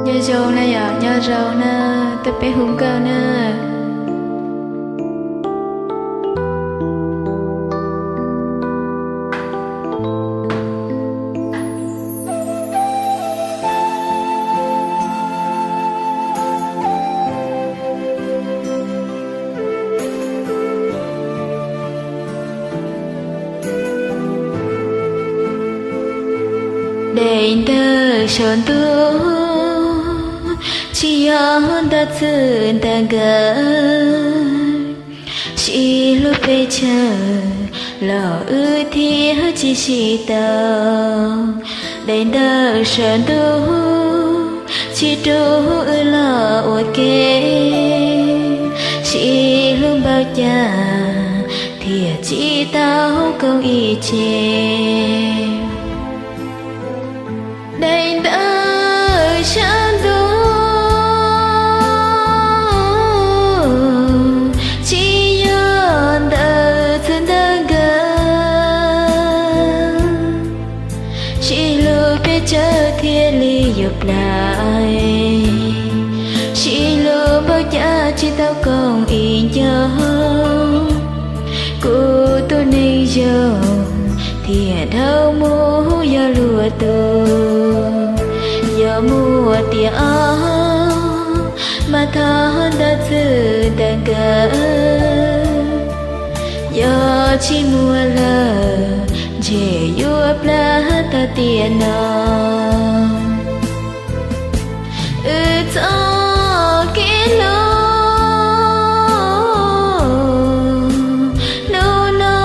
Nyob zoo na yom, nyob zoo na, tuaj peb hu nkauj na. Daim ntawv saum ntuj tsis yog ntawv txwv ntawv nkawm, sib hlub pes tsawg los wb thiaj tsis sib tau. Daim ntawv saum ntuj tsis rub wb los ua ke, sib hlub npaum cas thiaj tsis tau koom ib tse. Daim ntawv saum ntuj tsis yog ntawv txwv ntawv nkawm, sib hlub pes tsawg thiaj li yuav plab, sib hlub npaum cas tsis tau koom ib ncauj. Kuv tus neeg yau thiaj dhau mus yog luag tus, yog muaj tiam ob mas thov ntawv txwv ntawv nkawm, yog tsis muaj lawm ntshe yuav plab tag tiam no. Wb txoj kev hlub hnub no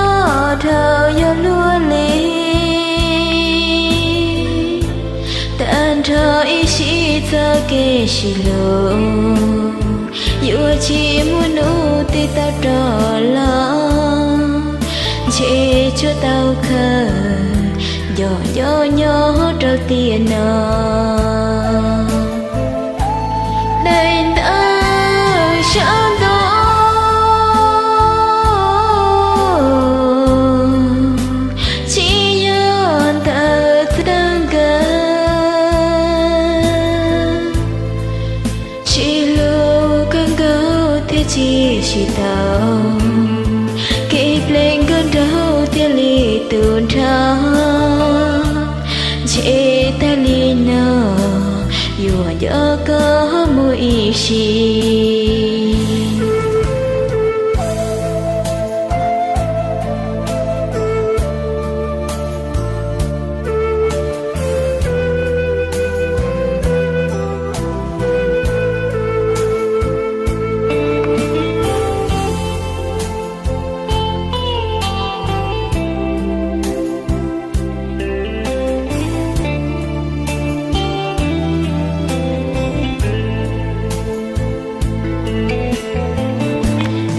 dhau yog luag li, tag nrho ib sim txoj kev sib hlub yuav tsis muaj hnub twg tau rov los, ntshe tsuas tau khaws nco nco nyob rau tiam no. Daim ntawv saum ntuj tsis yog ntawv txwv ntawv nkawm, sib hlub kawg nkaus thiaj tsis sib tau, kev pleg nkauj nraug thiaj li tu nrho. Ntshe tag li no yuav nco koj mus ib sim.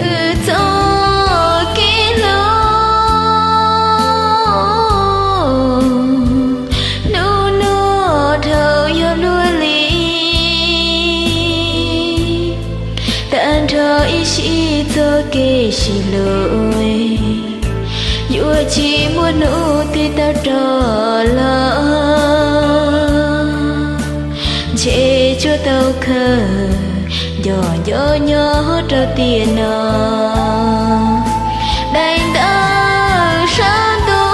Wb txoj kev hlub hnub no dhau yog luag li, tag nrho ib sim txoj kev sib hlub yuav tsis muaj hnub twg tau rov los, ntshe tsuas tau khaws nco nco nyob rau tiam no. Daim ntawv saum ntuj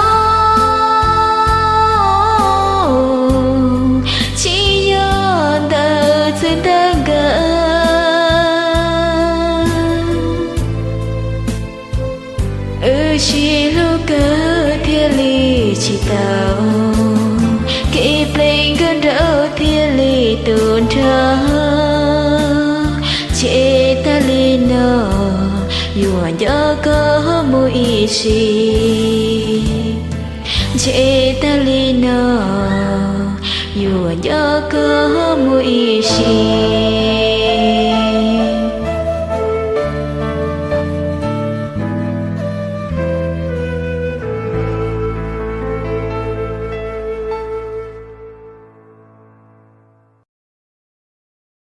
tsis yog ntawv txwv ntawv nkawm, wb sib hlub kawg thiaj li tsis tau, kev pleg nkauj nraug thiaj li tu nrho. Ntshe tag li no yuav nco koj mus ib sim. Ntshe tag li no yuav nco koj mus ib sim.